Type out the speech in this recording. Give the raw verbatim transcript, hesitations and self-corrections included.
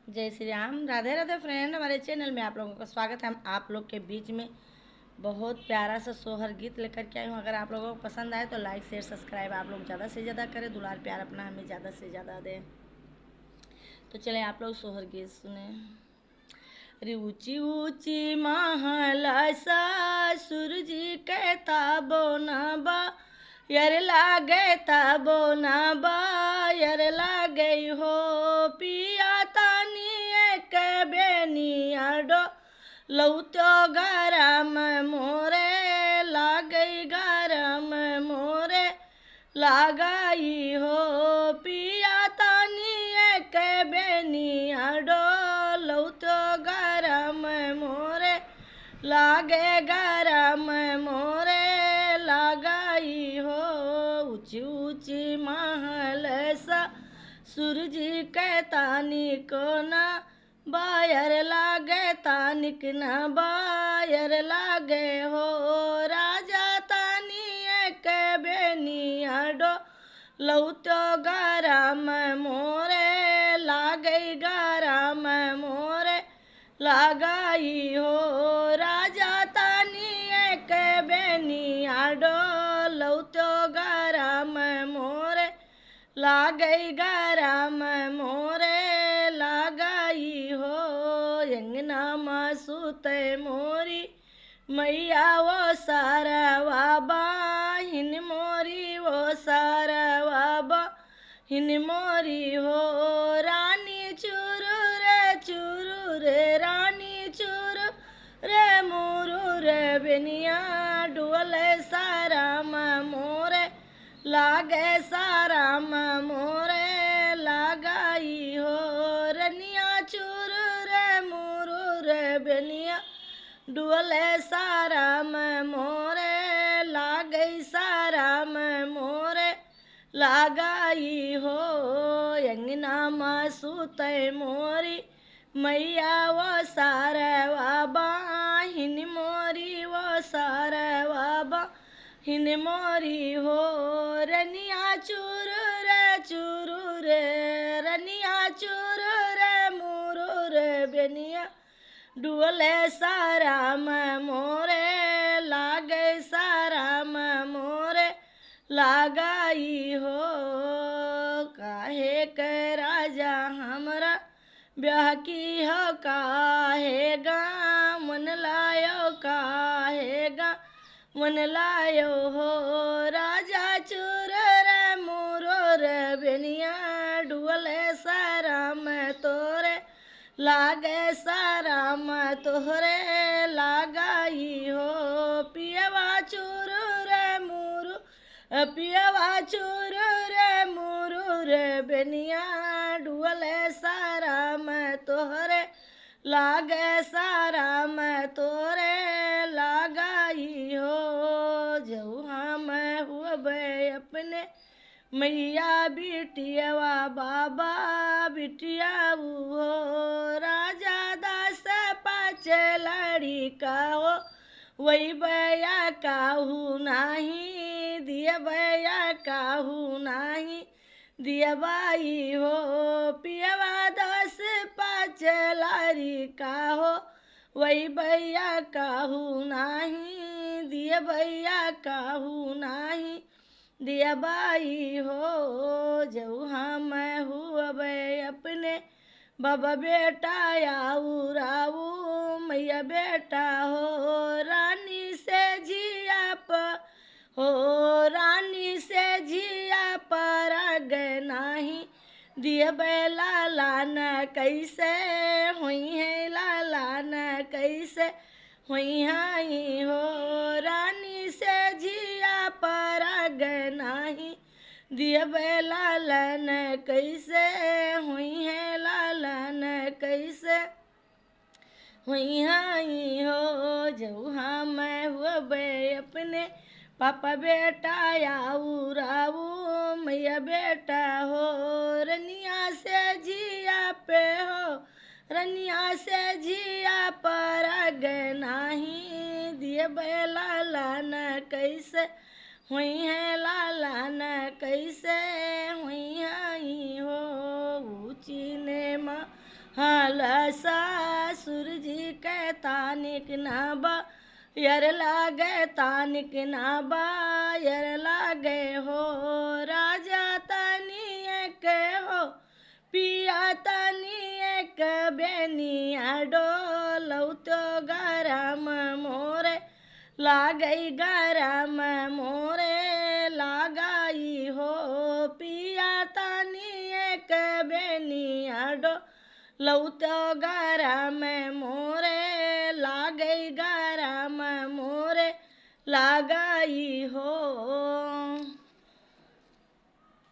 जय श्री राम, राधे राधे फ्रेंड। हमारे चैनल में आप लोगों का स्वागत है। हम आप लोग के बीच में बहुत प्यारा सा सोहर गीत लेकर के आई हूँ। अगर आप लोगों को पसंद आए तो लाइक, शेयर, सब्सक्राइब आप लोग ज़्यादा से ज़्यादा करें। दुलार प्यार अपना हमें ज़्यादा से ज़्यादा दें। तो चलें आप लोग सोहर गीत सुने। अरे ऊँची ऊँची महल सासुर जी के ताबो ना बा, यर लागे ताबो ना बा, यर लागे हो पिया तानी एक बेनिया डो लौत्यो गरम मोरे, लागे गरम मोरे, लागे हो पिया तानी एक बेनिया डो लौत्यो गरम मोरे, लागे गरम मोरे, लागे हो। ऊँची ऊँची महल सासुर जी के तानी को ना बा, यर लागे तानिक ना बा, यर लागे हो राजा तानी एक बेनिया डो लौत्यो गरम मोरे, लागे गरम मोरे, लागे हो राजा तानी एक बेनिया डो लौत्यो गरम मोरे, लागे गरम मोरे, लागे हो। अंगना मा सुते मोरी मैया वो सारवा बाहिन मोरी, वो सारवा बाहिन मोरी हो। रानी चुरू रे चुरू रे, रानी चुरू रे मुरू रे, बेनिया डुअले सारम मोरे, लागे सारम मोरे, लागे हो। रनिया चुरू रे मुरू रे, बेनिया डुअले सारम मोरे, लागे सारम मोरे, लागे हो। अंगना मा सुते मोरी मैया वो सारवा बाहिन मोरी, वो सारवा बाहिन मोरी हो। रनिया चुरू रे चुरू रे, रनिया चुरू रे मुरू रे, बेनिया डुअले सारम मोरे, लागे सारम मोरे, लागे हो। काहे के राजा हमरा ब्याह किहो, काहे गा मन लायो, काहे गा मन लायो हो। राजा चुरू रे मुरू रे, बेनिया डुअले सारम तोरे, लागे सारम तोहरे, लागे हो। पियवा चुरू रे मुरू, पियवा चुरू रे मुरू रे, बेनिया डुअले सारम तोहरे, लागे सारम तोरे, लागे हो। जउ हम हुअबे अपने मैया बिटियवा बाबा बिटिया हो। राजा दस पाँच लड़िका हो, वही बया काहू नाही, दिया बया काहू नाही, दिया बाई हो। पियवा दस पाँच लड़िका हो, वही बया काहू नाही, दिया बया काहू नाही, दिया बाई हो। जउ हम हुअबे अपने बाबा बेटा आऊ राऊ मैया बेटा हो। रानी से जिया प हो, रानी से जिया परग नाही, दियबे लालन कैसे होइहैं, लालन कैसे होइहैं हो। रानी से जिया परग नाही, दियबे लालन कैसे होइहैं, लालन कैसे होइहैं हो। जउ हम हुअबे अपने पापा बेटा आऊ राऊ मैया बेटा हो। रनिया से जिया पे हो, रनिया से जिया परग नाही, दियबे लालन कैसे हुई है लालन कैसे हुई है हो, ऊँची ने महल ससुर जी के तानिक ना बा, यर लागे तानिक ना बा, यर लागे हो। राजा तनी एक हो, पिया तनी एक बेनिया डोलौतो गरम मोरे, लागई गरम मोरे, लागई हो। पिया तनी एक बेनिया डोलौतो गरम मोरे, लागई गरम मोरे, लागई हो।